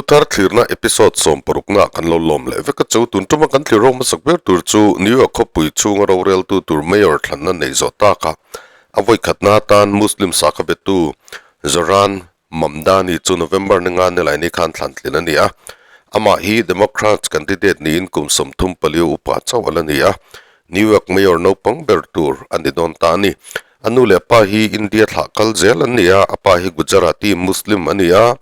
Thuthar thlirna episode sawmparukna kan lo lawm leh vek a chu. Tun tuma kan thlir rawng hmasak ber tur chu New York khawpui chhunga roreltu tur Mayor thlanna nei zawh taka a vawikhatna atan Muslim sakha betu Zohran Mamdani chu November ni nga nilai ni khan thlan tlin a ni a. Amah hi Democrats candidate niin kum 34 upa chauh a la ni a. New York Mayor naupang ber tur a ni dawn ta a ni. A nu leh a pa hi India thlah kal zel an ni a, a pa hi Gujarati Muslim a ni a,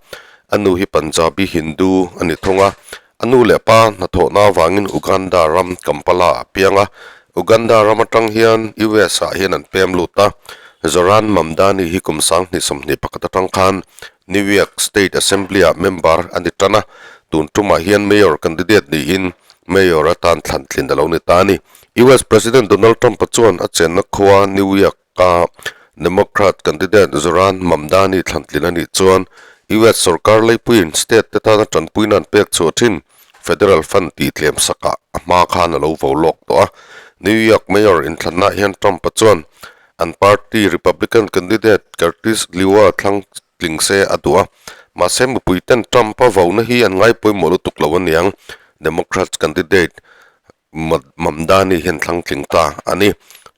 a nu hi Punjabi Hindu a ni thung a. A nu leh a pa hnathawhna avangin Uganda ram Kampala a piang a, Uganda ram atang hian US ah hian an pem lut a. Zohran Mamdani hi kum 2021 atang khan New York State Assembly ah member a ni tan a, tun tumah hian mayor candidate niin mayor atan thlan tlin a lo ni ta a ni. US President Donald Trump-a chuan a chenna khua New York a Democrat candidate Zohran Mamdani thlan tlin a nih chuan US sorkar leipuiin state te tana tanpuina an pek chhuah thin federal fund tih tlem sakah a hma khan a lo vo lawk tawh a. New York Mayor inthlannaah hian Trump-a chuan an party Republican candidate Curtis Sliwa thlang tling se a duh a, mahse mipui ten Trump-a vona hi an ngai pawimawh lutuk lo aniang Democrats candidate Mamdani hian thlang tling ta a ni.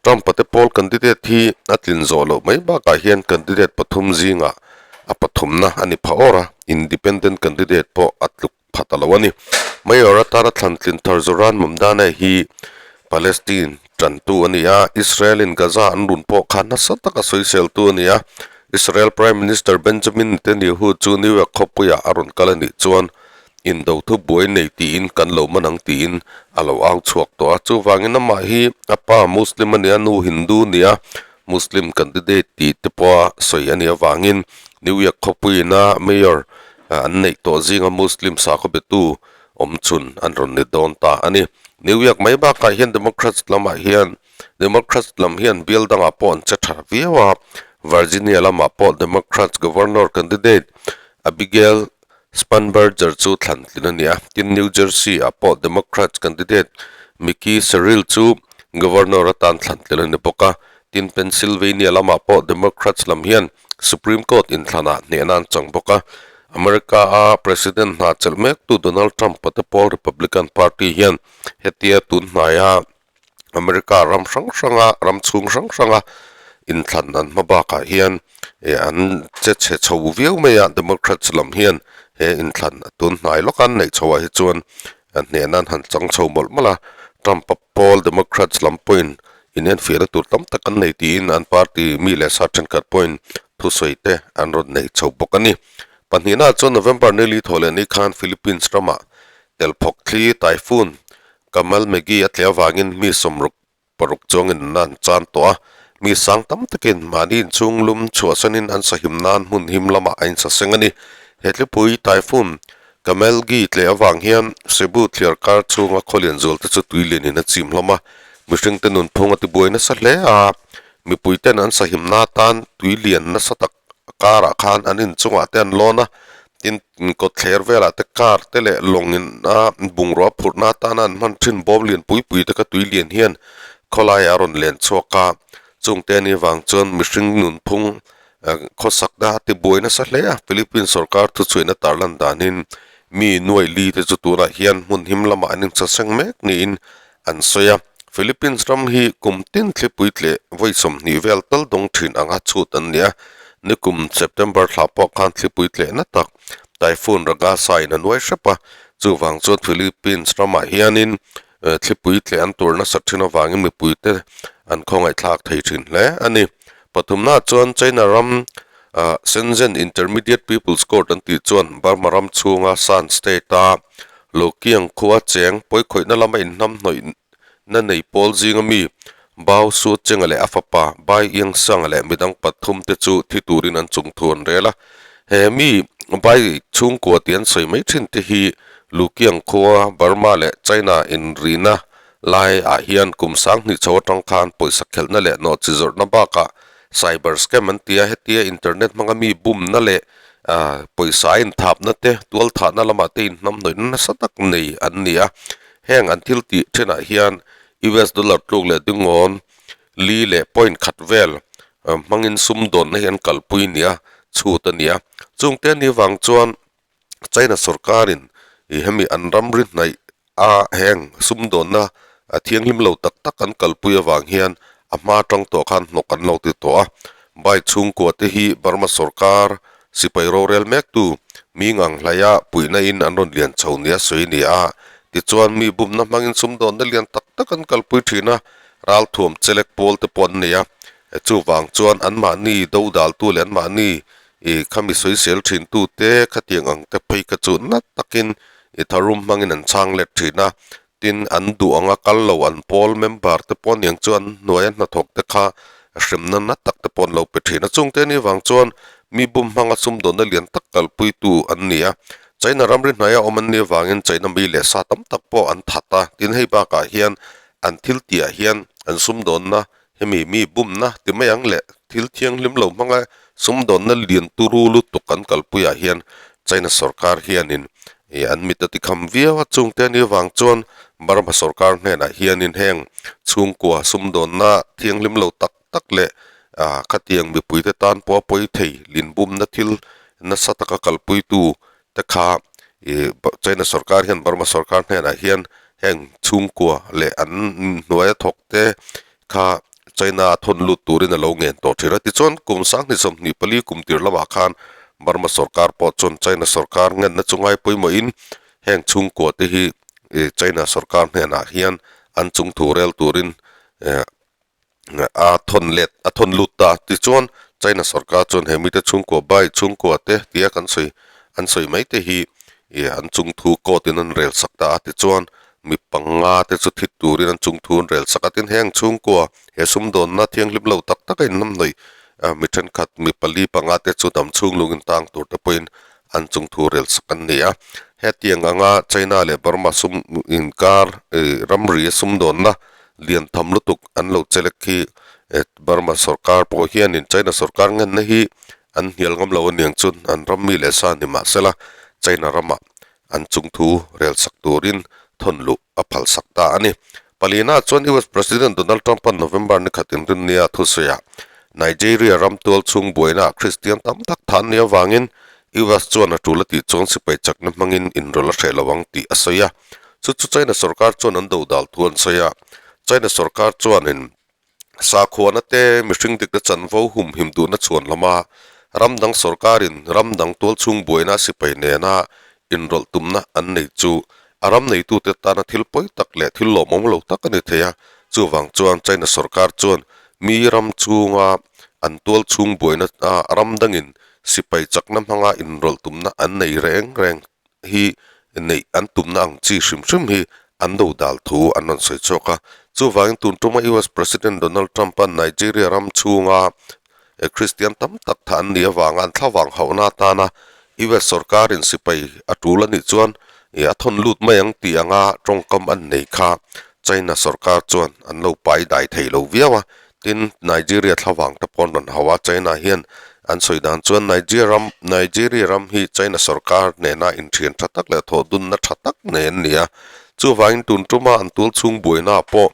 Trump-a te pawl candidate hi a tlin zawh loh mai bakah hian candidate pathum zingah a pathumna a ni pha awr a, independent candidate pawh a tluk pha ta lo a ni. Mayor atana thlan tlin thar Zohran Mamdani hi Palestine tantu a ni a, Israel-in Gaza an run pawh kha nasa taka sawiseltu a ni a. Israel Prime Minister Benjamin Netanyahu chu New York khawpuiah a rawn kal a nih chuan Indo thu buai nei tiin kan lo man ang tiin a lo au chhuak tawh a, chuvangin amah hi a pa Muslim a nia, nu Hindu a nia, Muslim candidate tih te pawha sawi a nih avangin New York khawpuiina Mayor an neih tawh zinga Muslim sakhaw betu awm chhun an rawn ni dawn ta a ni. New York mai bakah hian Democrats lamah hian Democrats lam hian bial dangah pawh an che tha viau a, Virginia lamah pawh Democrats Governor candidate Abigail Spanberger chu thlan tlin a ni a, tin New Jersey ah pawh Democrats candidate Mikie Sherrill chu Governor atan thlan tlin a ni bawk a, tin Pennsylvania lamah pawh Democrats lam hian Supreme Court inthlanah hnehna an chang bawk a. America a President hna chelh mektu Donald Trump a te pawl Republican Party hian hetia tun hnaia America ram hrang hranga ram chhung hrang hranga inthlan an hma bakah hian eh an che chhe chho viau mai a Democrats lam hian he inthlan a tun hnai lawk a an neih chhoah hi chuan hnehna an han chang chho mawlh mawlh a Trump a pawl Democrats lam pawhin inenfiahna tur tam tak an nei tiin an party mi leh sa thenkhat pawhin thusawi te an rawn nei chho bawk a ni. Pahnihna chuan November ni li thawh leh ni khan Philippines ramah telphawk thli typhoon Kamal Maggie a tleh avangin mi 66 chuangin an an chan tawh a, mi sang tam takin mahni inchhung lum chhuahsanin an sahim nan hmun him lamah a insaseng a ni. He tlipui, typhoon, Kamal Gee tleh avang hian Cebu thliar kar chhunga khawlian zualte chu tui lianin a chim hlawm a, mihringte nunphung a tibuai nasa hle a, mipuiten an sahimna atan tui lian nasa tak karah khan an inchungah te an lawn a, tin kawtthler velah te car te leh lawng in a bungrua phurhna atana an hman thin bawm lian pui pui te kha tui lian hian khawlaiah a rawn len chhuak a, chung te anih vang chuan mihring nunphung khawsak na a tibuai nasa hle a, Philippines sorkar thuchhuihna tarlan danin mi nuai li te chu tunah hian hmun him lamah an inchaseng mek niin an sawi a, Philippines ram hi kum tin thlipui tleh vawi 20 vel tal dawng thin anga chhut an ni a, nikum September thla pawh khan thlipui tlehna tak Typhoon Ragasa in a nuai hrep a, chuvang chuan Philippines ramah hianin thlipui tleh an tur nasa thin avangin mipuite an khawngaihthlak thei thin hle a ni. Pathumnaah chuan China ram Shenzhen Intermediate People's Court an tih chuan Burma ram chhunga Shan State-a Lokiang khua cheng pawikhawihna lama inhnamhnawih na nei pawl zinga mi Bao Su Chenga leh a fapa Bai Iang Sanga leh midang pathum te chu thi turin an chung thu an rel a. He mi Bai chhungkua tih an sawi mai thin te hi Lukiang khua Burma leh China inrina lai ah hian kum 2000 chho atang khan pawisa khelhna leh nawhchi zawrhna bakah cyber scam an ti a, hetia internet hmanga mi bumna leh pawisa a inthapna te tual thahna lamah te inhnamhnawihna nasa tak nei an ni a, heng an thil tih thenah hian US dollar tluk leh dingawn li leh point khat vel hmangin sumdawnna hi an kalpui nia chhut a ni a, chungte ni vang chuan. China sorkarin ih hemi an ramri hnaih a heng sumdawnna a thianghlim lo tak tak an kalpui avang hian a hma atang tawh khan hnawk an lo ti tawh a. Bai chhungkua te hi Burma sorkar sipai rorel mek tu mi ngang hlaia puihna in an rawn lian chho nia sawi a ni a. Tichuan mi bumna hmangin sumdawnna lian tak tak an kalpui thin a, ralthuam chelek pawl te pawh an nei a. Chuvang chuan anmahni dodaltu leh anmahni Ih khami sawisel thin tu te khatiang ang te phei kha chu nat takin i tharum hmangin an chhang let thin a, tin an duh anga kal lo an pawl member te pawh aniang chu an hnuaia hnathawk te kha hremna nat tak te pawh an lo pe thin a, chungte ni vang chuan mi bum hmanga sumdawnna lian tak kalpui tu an ni a, China ramri hnaia awm an nih avangin China mi leh sa tam tak pawh an that a, tin hei bakah hian an thil tihah hian an sumdawnna Hemi mi bumna ti mai ang leh thil thianghlim lo hmanga sumdawnna lian turu lutuk kan kalpuiah hian China sorkar hianin ih an mit a tikham viau a, chungte a nih avang chuan Burma sorkar hnenah hianin heng chhungkua sumdawnna thianghlim lo tak tak leh ah khatiang mipuite tan pawh a pawi thei linbumna thil nasa taka kalpuitu te kha ih China sorkar hian Burma sorkar hnenah hian heng chhungkua leh an hnuaia thawk te kha China a thawn lut turin a lo ngen tawh thin a. Tichuan kum 2024 kum tir lamah khan Burma sorkar pawh chuan China sorkar ngenna chu ngai pawimawhin heng chhungkua te hi ih China sorkar hnenah hian an chungthu rel turin eh a thawn let a thawn lut ta tichuan China sorkar chuan he mite chhungkua bai chhungkua te tia kan sawi an sawi mai te hi ih an chungthu court in an rel sak ta a tichuan mi panga te chu thit turin an chungthu an rel sak a tin heng chhungkua he sumdawnna thianghlim lo tak tak a inhnamhnawih ah mi thenkhat mi pali panga te chu dam chhung lungin tang tur te pawhin an chungthu rel sak an ni a hetiang anga China leh Burma sum inkar ih ramri a sumdawnna lian tham lutuk an lo chelek khi Burma sorkar pawh hianin China sorkar ngenna hi an hnial ngam lo aniang chuan an ram mi leh sa ni mahsela China ramah an chungthu rel sak turin thawn luh a phal sak ta a ni. Palina chuan US President Donald Trump-a'n November ni khat inrinnia thusawiah Nigeria ram tual chhung buainaah Kristian tam tak than ni avangin US chuan a tul a tih chuan sipai chakna hmangin inrawlh a hreh lo ang tih a sawi a. Chu chu China sorkar chuan an do dal thu an sawi a. China sorkar chuanin sakhuana te mihring dikna chanvo humhim duhna chhuan lama ram dang sorkarin ram dang tualchhung buaina sipai nena inrawlh tumna an nei chu a ram neitute tana thil pawi tak leh thil lawmawm lo tak a ni thei a. Chuvang chuan China sorkar chuan mi ram chhunga an tualchhung buaina ram dangin sipai chakna hmanga inrawlh tumna an nei reng reng hi neih an tumna ang chi hrim hrim hi an do dal thu an rawn sawi chhuak a. Chuvangin tun tuma US President Donald Trump-a'n Nigeria ram chhunga Kristian tam tak tha an nih avanga an thlavang hauhna atana US sorkarin sipai a tul a nih chuan a thawn lut mai ang tih anga tawngkam an nei kha China sorkar chuan an lo pai dai thei lo viau a. Tin, Nigeria thlavang te pawh an rawn hau a, China hian an sawi dan chuan Nigeria ram Nigeria ram hi China sorkar nena inthian tha tak leh thawhdunna tha tak nei an ni a. Chuvangin tun tuma an tul chhung buainaah pawh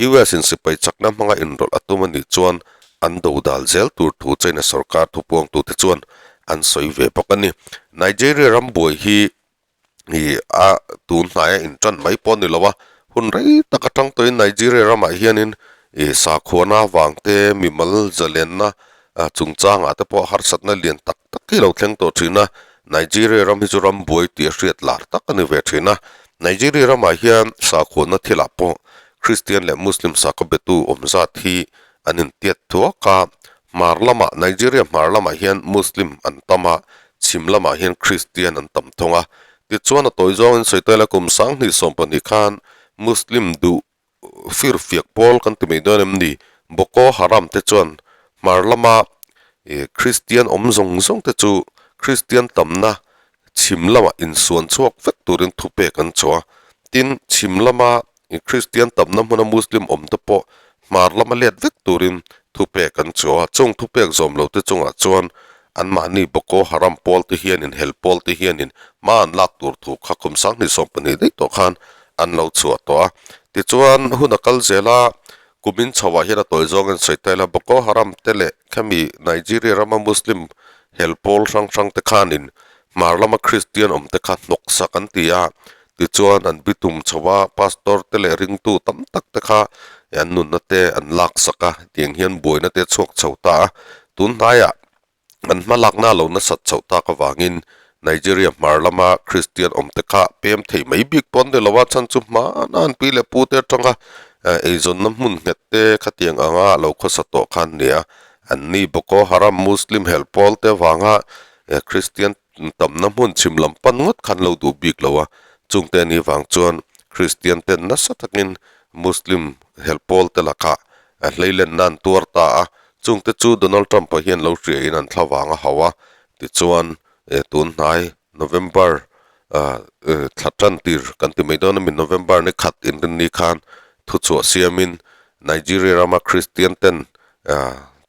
US in sipai chakna hmanga inrawlh a tum a nih chuan an do dal zel tur thu China sorkar thupuangtute chuan an sawi ve bawk a ni. Nigeria ram buai hi ih a tun hnaia intan mai pawh a ni lo a, hun rei tak atang tawhin Nigeria ramah hianin ih sakhuana avang te mimal zalenna ah chungchangah te pawh harsatna lian tak tak hi a lo thleng tawh thin a, Nigeria ram hi chu ram buai tih a hriat lar tak a ni ve thin a, Nigeria ramah hian sakhuana thilah pawh Christian leh Muslim sakhaw betu awm zat hi an intiat thuak a, Hmar lamah, Nigeria hmar lamah hian Muslim an tam a, chhim lamah hian Christian an tam thung a. Tichuan a tawi zawngin sawi ta ila kum 2020 khan Muslim duh fir fiak pawl kan ti mai dawn em ni? Boko Haram te chuan hmar lama Christian awm zawng zawng te chu Christian tamna chhim lamah insuan chhuak vek turin thupek an chhuah a. Tin, chhim lama Kristian tamna hmuna Muslim awm te pawh hmar lama let vek turin thupek an chhuah a. Chung thupek zawm lo te chungah chuan anmahni Boko Haram pawl te hianin hel pawl te hianin hma an lak tur thu kha kum 2020 daih tawh khan an lo chhuah tawh a. Tichuan, hun a kal zel a, kumin chhoah hian a tawi zawngin sawi ta ila Boko Haram te leh khami Nigeria rama Muslim hel pawl hrang hrang te khanin. Hmar lama Kristian awmte kha hnawksak an ti a, tichuan an bitum chho a, pastor te leh ringtu tam tak te kha an nunna te an laksak a, tiang hian buaina te a chhuak chho ta a, tun hnaiah an hma lakna lo nasat chhoh tak avangin Nigeria hmar lama Kristian awmte kha pem thei mai bik pawh an ni lo a, chhan chu hmana an pi leh pu te atanga eizawnna hmun nghet te khatiang anga lo khawsa tawh kha an ni a, an ni Boko Haram Muslim helh pawl te avanga Kristian tamna hmun chhim lam pan ngawt khan lo duh bik lo a, chungte a nih vang chuan Kristian ten nasa takin Muslim helh pawl te lakah hleilenna an tuar ta a, chungte chu Donald Trump-a hian lo hriain an thla vang a hauh a, tichuan tun hnai November thla tan tir kan ti mai dawn a mi November ni khat inrinni khan thuchhuah siamin Nigeria rama Kristian ten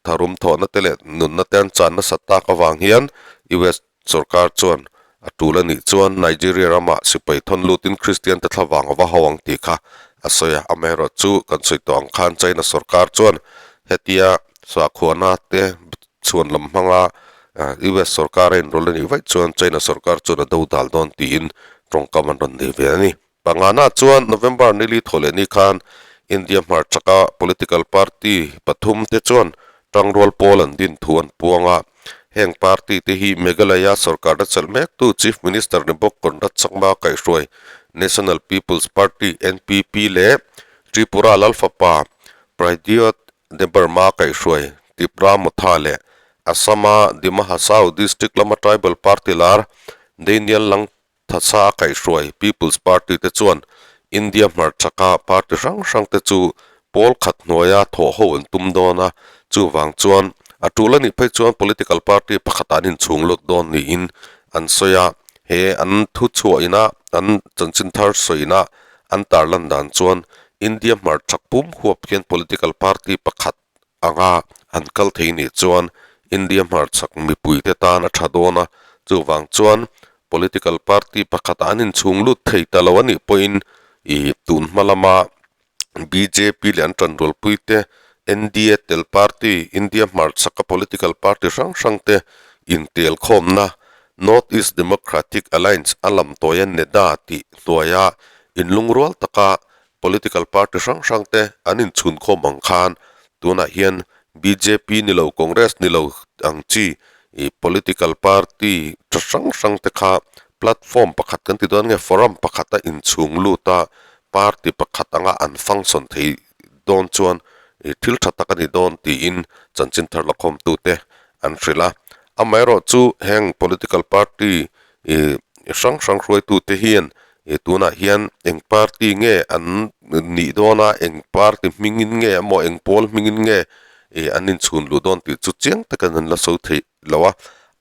Tharum thawhna te leh nunna te an chan nasat tak avang hian US sorkar chuan a tul a nih chuan Nigeria ramah sipai thawn lutin Kristian te thlavang a va ho ang tih kha a sawi a. Amaherawhchu kan sawi tawh ang khan China sorkar chuan hetia sakhuana te chhuan lam hmanga US sorkar a inrawlh a nih vaih chuan China sorkar chuan a dodal dawn tiin tawngkam an rawn nei ve a ni. Pangana chuan November nili thaw leh ni khan India hmarchaka political party pathum te chuan tangrual pawl an din thu an puang a. Heng party te hi Meghalaya sorkarna chelh mektu Chief Minister ni bawk Conrad Sangma kaihhruai National People's Party, NPP, leh Tripura Lalfapa Pradyot Debbarma kaihhruai Tipra Motha leh Assam-a Dima Hasao district lama tribal party lar Daniel Lang Thasa a kaihhruai People's Party te chuan India hmarchhaka party hrang hrang te chu pawl khat hnuaia thawh ho an tum dawn a, chuvang chuan a tul a nih phei chuan political party pakhatah an inchhung lut dawn niin an sawi a, he an thuchhuah ina an chanchin thar sawiina an tarlan dan chuan India hmarchhak pum huap hian political party pakhat anga an kal thei nih chuan India hmarchhak mipuite tan a tha dawn a, chuvang chuan political party pakhatah an inchhung lut thei ta lo a nih pawhin ih tun hma lama bjp leh an tanrualpui te NDA tel party India hmarchhaka political party hrang hrang te intelkhawmna North East Democratic Alliance a lam tawia NEDA tih hnuaia inlungrual taka Political party hrang hrang te an inchhun khawm ang khan tunah hian bjp ni lo Congress ni lo ang chi ih political party tha hrang hrang te kha platform pakhat kan ti dawn nge forum pakhat a inchhung lut a party pakhat anga an function thei dawn chuan ih thil tha tak a ni dawn tiin chanchin thar la khawm tu te an hrilh a. Amaherawh chu heng political party ih hrang hrang hruaitu te hian ih tunah hian eng party nge an nih dawn a eng party hmingin nge emaw eng pawl hmingin nge ih an inchhun luh dawn tih chu chiang takin an la sawi theih lo a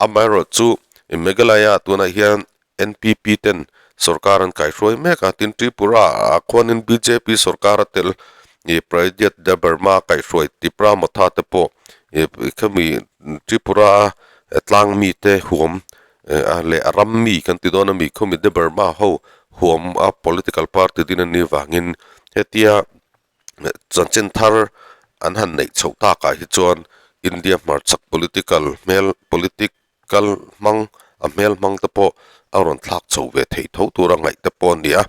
amaherawh chu ih Meghalaya tunah hian N P P ten sorkar an kaihruai mek a tin Tripura ah khuanin B J P sorkar a tel ih Pradyot Debbarma kaihruai Tipra Motha te pawh ih khami Tripura a tlang mite huam a leh a ram mi kan ti dawn a mi khawmi te Burma ho huam a political party din a nih vangin hetia chanchin thar an han neih chhoh takah hi chuan India hmarchhak political hmel political hmang a hmel hmang te pawh a rawn thlak chho ve theih tho tura ngaih te pawh a ni a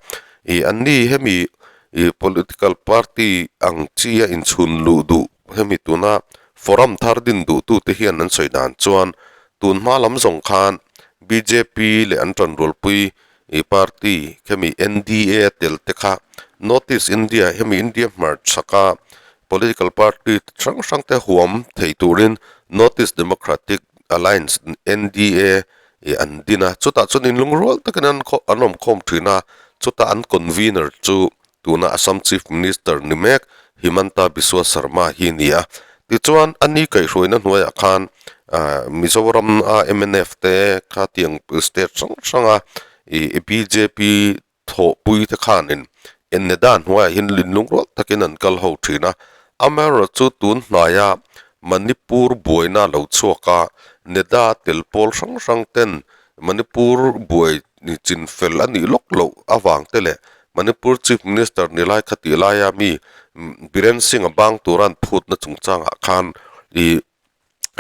ih an ni hemi ih political party ang chi a inchhun luh duh hemi tuna forum thar din duh tute hian an sawi dan chuan Tun hma lam zawng khan bjp leh an tanrualpui ih party khemi NDA tel te kha North East India hemi India hmarchhaka political party hrang hrang te huam thei turin North East Democratic Alliance NDA ih an din a chutah chuan inlungrual takin an an awm khawm thin a chutah an convener chu tuna Assam Chief Minister ni mek Himanta Biswa Sarma hi a ni a. Tichuan a ni kaihhruaina hnuaiah khan ah Mizoram a mnf te kha tiang state hrang hranga ih bjp thawhpui te khanin Enneda hnuaiah hian linlung rual takin an kal ho thin a. Amaherawhchu tun hnaia Manipur buaina lo chhuak a, Neda tel pawl hrang hrang ten Manipur buai chin fel a nih lawk loh avang te leh Manipur Chief Minister ni lai kha tih laia mi Biren Singh a bang tura an phutna chungchangah khan ih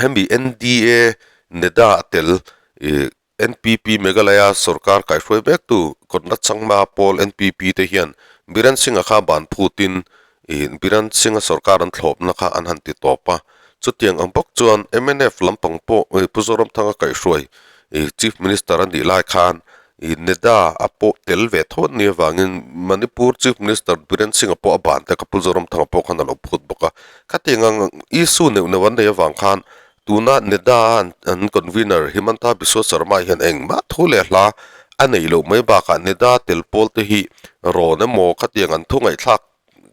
hemi NDA NEDA a tel ih. NPP Meghalaya sorkar kaihruai mektu Conrad Sangma pawl NPP te hian Biren Singh-a kha ban phutin ih Biren Singh-a sorkar an thlawpna kha an han ti tawp a. Chutiang ang bawk chuan mnf lampang pawh ih Pu Zoramthanga kaihruai ih Chief Minister a nih lai khan ih NEDA a pawh tel ve tho an nih avangin Manipur Chief Minister Biren Singh-a pawh a ban te kha Pu Zoramthanga pawh khan a lo phut bawk a. Khatiang ang issue neuh neuh an neih avang khan Tuna NEDA an convener Himanta Biswa Sarma hian engmah thu leh hla a neih loh mai bakah NEDA tel pawl te hi rawn emaw khatiang an thu ngaihthlak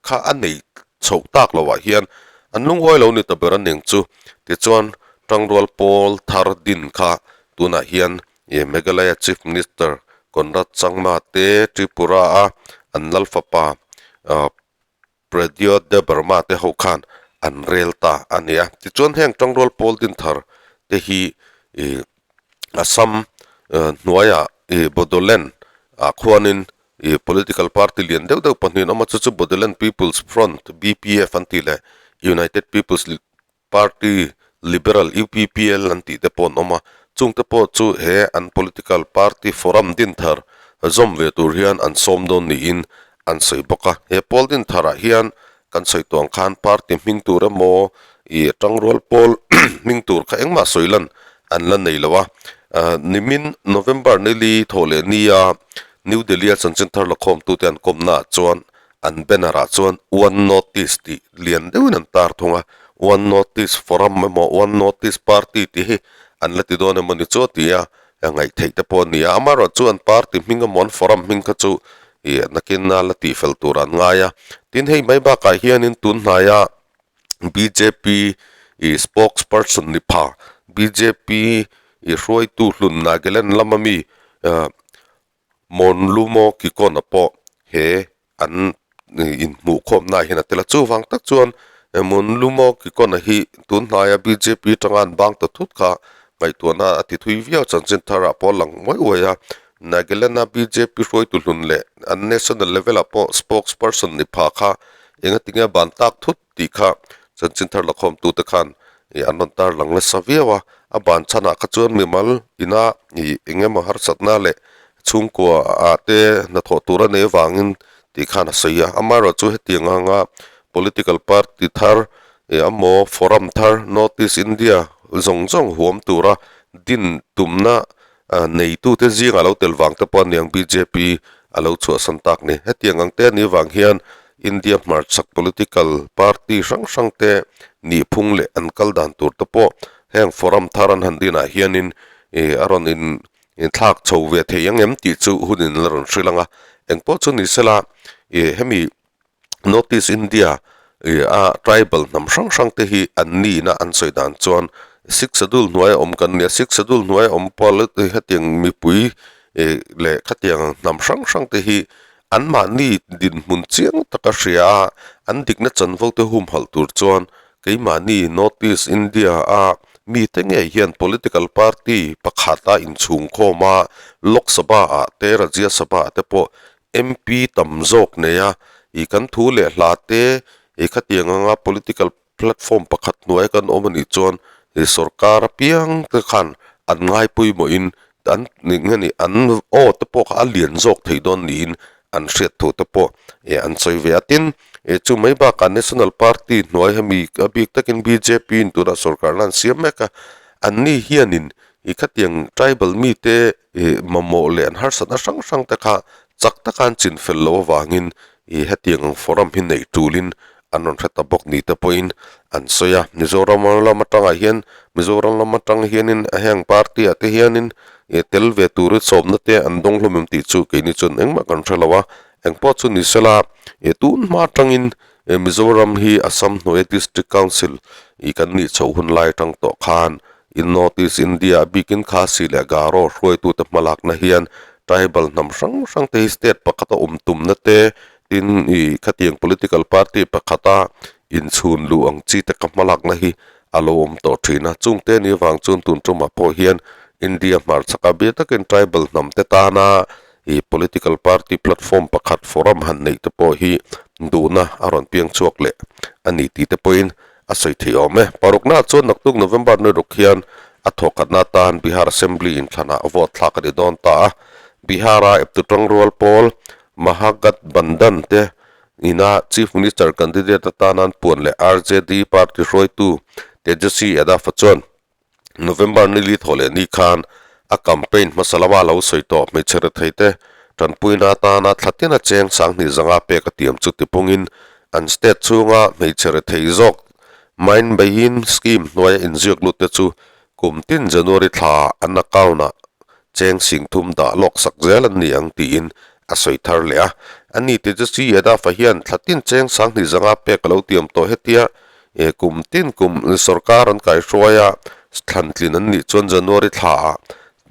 kha a nei chhoh tak loh ah hian an lungawi lo ni ta ber a ning chu. Tichuan Tangrual pawl thar din kha tunah hian Meghalaya Chief Minister Conrad Sangma te Tripura a an lal fapa Pradyot Debbarma te ho khan an rel ta a ni a. Tichuan heng tangrual pawl din thar te hi ih Assam hnuaiah ih Bodoland ah khuanin ih political party lian deuh deuh pahnih an awm a, chu chu Bodoland People's Front, BPF an tih leh United People's Party Liberal, UPPL, an tih te pawh an awm a, chung te pawh chu he an political party forum din thar zawm ve tur hian an sawm dawn niin an sawi bawk a. He pawl din tharah hian kan sawi tuang khan party hming tur emaw ih tangrual pawl hming tur kha engmah sawi lan an la nei lo a. Nimin November nili thawh leh nia New Delhi-a chanchin thar lakhawmtute an kawmnaah chuan An banner ah chuan One Notice tih lian deuhin an tar thung a, One Notice Forum emaw One Notice Party tih hi an la ti dawn emaw ni chu a ti a, ngaih theih te pawh a ni a. Amaherawhchu an party hming emaw an forum hming kha chu ih nakin a la tih fel tur an ngai a. Tin hei mai bakah hianin tun hnaia bjp ih spokesperson ni pha bjp ih hruaitu hlun Nagaland lama mi ah Mawnlumaw Kikawna pawh he an inhmuhkhawmna ah hian a tel a, chuvang tak chuan Mawnlumaw Kikawna hi tun hnaia bjp atanga an bang ta thut kha ngaihtuahna a ti thui viau chanchin tharah pawh a lang uai uai a, Nagaland-a bjp hruaitu hlun leh an national level-ah pawh spokesperson ni pha kha engatinge ban tak thut tih kha chanchin thar lakhawmtute khan ih an rawn tar lang nasa viau a, a ban chhanah kha chuan mimal ina ih eng emaw harsatna leh chhungkua ah te hnathawh tur a nei avangin tih khan a sawi a, amaherawhchu hetiang anga political party thar ih emaw forum thar North East India zawng zawng huam tura din tumna Neitute zingah lo tel vang te pawh aniang bjp a lo chhuahsan tak ni. Hetiang ang te anih vang hian India hmarchhak political party hrang hrang te nihphung leh an kal dan tur te pawh heng forum thar an han dinah hianin ih a rawn in inthlak chho ve thei ang em tih chu hunin la rawn hrilh ang a. Engpawh chu ni sela ih hemi North East India ih a tribal hnam hrang hrang te hi an nihna an sawi dan chuan Six Schedule hnuaia awm kan nia, Six Schedule hnuaia awm pawh hetiang mipui ih leh khatiang hnam hrang hrang te hi anmahni dinhmun chiang taka hria a, an dikna chanvo te humhalh tur chuan keimahni North East India a mite ngei hian political party pakhata inchhungkhawm a, Lok Sabha ah te Rajya Sabha ah te pawh MP tam zawk nei a, ih kan thu leh hla te ih khatiang anga political platform pakhat hnuaia kan awm anih chuan ih sorkar apiang te khan an ngai pawimawhin an eng nge ni an aw te pawh kha a lian zawk thei dawn niin an hriat thu te pawh ih an sawi ve a. Tin, ih chu mai bakah National Party hnuai hemi a bik takin bjp in tunah sorkarna an siam mek a, anni hianin ih khatiang tribal mite Ih mamawh leh an harsatna hrang hrang te kha chak taka an chin fel loh avangin ih hetiang ang forum hi neih tulin an rawn hre ta bawk ni te pawhin an sawi a. Mizoram lam atangah hian Mizoram lam atang hianin heng party ah te hianin ih tel ve tur hi sawmna te an dawng hlawm em tih chu keini chuan engmah kan hre lo a. Engpawh chu ni sela ih tun hma atangin Mizoram hi Assam hnuaia District Council ih kan nih chhoh hun lai atang tawh khan In North East India a bikin Khasi leh Garo hruaitute hmalakna hian tribal hnam hrang hrang te hi state pakhata awm tumna te, tin ih khatiang political party pakhata inchhun luh ang chi te ka hmalakna hi a lo awm tawh thin a. Chungte ni avang chuan tun tumah pawh hian India hmarchhaka bia takin tribal hnam te tana ih political party platform pakhat forum han neih te pawh hi duhna a rawn piang chhuak leh a ni tih te pawhin A sawi thei awm e. Paruknaah chuan naktuk November ni ruk hian A thawkhatna atan Bihar Assembly inthlanah vote thlak a ni dawn ta a. Bihar-a eptu tangrual pawl Mahagathbandhan te ina Chief Minister candidate atan an puan leh RJD party hruaitu Tejaswi Yadav-a chuan November nili thawh leh ni khan a campaign hmasa lama lo sawi tawh hmeichhe retheite tanpuina atana thla tina cheng sanghnih zanga pek a tiam chu tipungin an state chhunga hmeichhe rethei zawk Mine Bahin scheme hnuaia inziak lut te chu kum tin January thla an account ah cheng sing thum dah lawk sak zel an ni ang tiin a sawi thar leh a. Ani Tejaswi Yadav a hian thla tin cheng sanghnih zanga pek a lo tiam tawh hetia E kum tin kum sorkar an kaihruai a, thlantlin an nih chuan January thla ah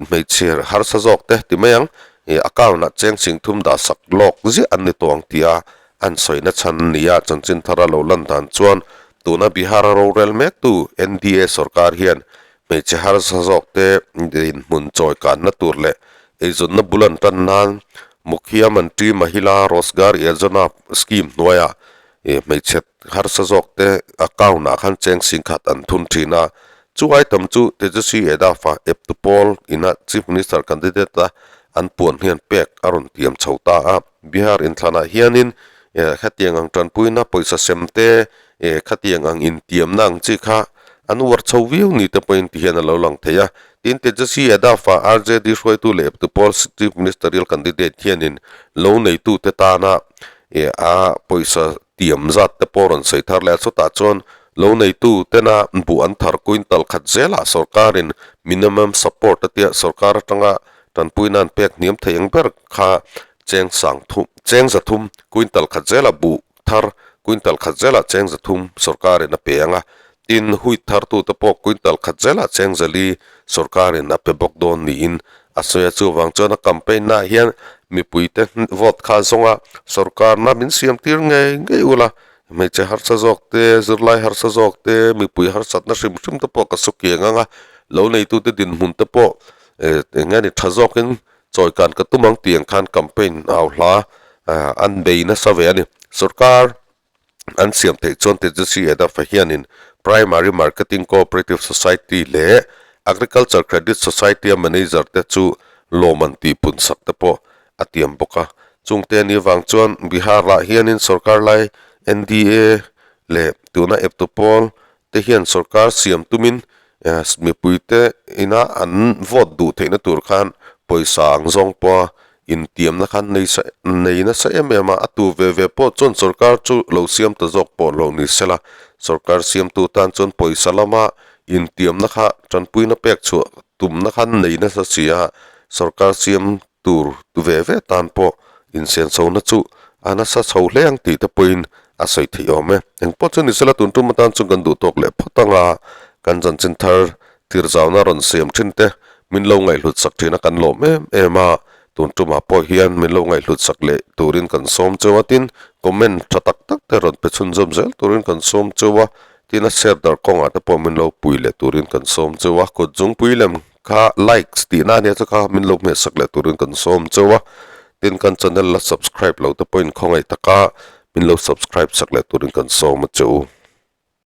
hmeichhe harsa zawk te ti mai ang, e account ah cheng sing thum dah sak lawk ziah an ni tawh ang tia an sawina chhan a ni a, chanchin thar a lo lan dan chuan tuna Bihar a rorel mek tu NDA sorkar hian hmeichhe harsa zawk te dinhmun chawi kanna tur leh eizawnna bul an tan nan Mukhya Mantri Mahila Rozgar Yojana scheme hnuaiah e hmeichhe harsa zawk te account ah khan cheng sing khat an thun thin a, chu item chu Tejaswi Yadav a eptu pawl ina Chief Minister candidate a an puan hian pek a rawn tiam chho ta a, Bihar inthlanah hianin e khatiang ang tanpuina pawisa sem te e khatiang ang intiamna ang chi kha an uar chho viau ni te pawhin ti hian a lo lang thei a, tin Tejaswi Yadav a RJD hruaitu leh eptu pawl Chief Ministerial candidate hianin lo neitute tana E a pawisa tiam zat te pawh rawn sawi thar leh a, chutah chuan lo neitu tena buh an thar quintal khat zelah sorkarin minimum support a tia sorkar atanga tanpuina an pek hniam thei ang ber kha cheng sang thum cheng za thum quintal khat zelah buh thar quintal khat zelah cheng za thum sorkarin a pe ang a, tin wheat thartute pawh quintal khat zelah cheng zali sorkarin a pe bawk dawn niin a sawi a, chuvang chuan a campaign naah hian mipuite vote kha zawnga sorkarna min siam tir ngei ngei ula, hmeichhe harsa zawk te, zirlai harsa zawk te, mipui harsatna hrim hrim te pawh ka su kiang ang a, lo neitute dinhmun te pawh eng nge ni tha zawkin chawikan ka tum ang tih ang khan campaign au hla an bei nasa ve a ni. Sorkar an siam theih chuan Tejaswi Yadav hianin Primary Marketing Cooperative Society leh Agriculture Credit Society-a manager te chu lawm an tih pun sak te pawh a tiam bawk a. Chungte ni vang chuan Bihar-ah hianin sorkar lai NDA leh tuna eptu pawl te hian sorkar siam tumin mipuite ina an vote duh theihna tur khan pawisa ang zawng pawha intiamna khan nei sa nei nasa em em a, a tu ve ve pawh chuan sorkar chu lo siam ta zawk pawh lo ni sela, sorkar siamtu tan chuan pawisa lama intiamna kha tanpuina pek chhuah tumna khan nei nasa si a, sorkar siam tur ve ve tan pawh insenchhona chu a nasa chho hle ang tih te pawhin a sawi theih awm e. Engpawh chu ni sela tun tum atan chuan kan duh tawk leh phawt ang a, kan chanchin thar thir zauna rawn siam thin te min lo ngaihhlut sak thin a kan lawm em em a, tun tumah pawh hian min lo ngaihhlut sak leh turin kan sawm cheu a, tin comment tha tak tak te rawn pe chhunzawm zel turin kan sawm cheu a, tin a share dar kawngah te pawh min lo pui leh turin kan sawm cheu a, kut zungpui lem kha likes tih na ania chu kha min lo hmeh sak leh turin kan sawm cheu a, tin kan channel la subscribe lo te pawhin khawngaih taka min lo subscribe sak leh turin kan sawm a che u.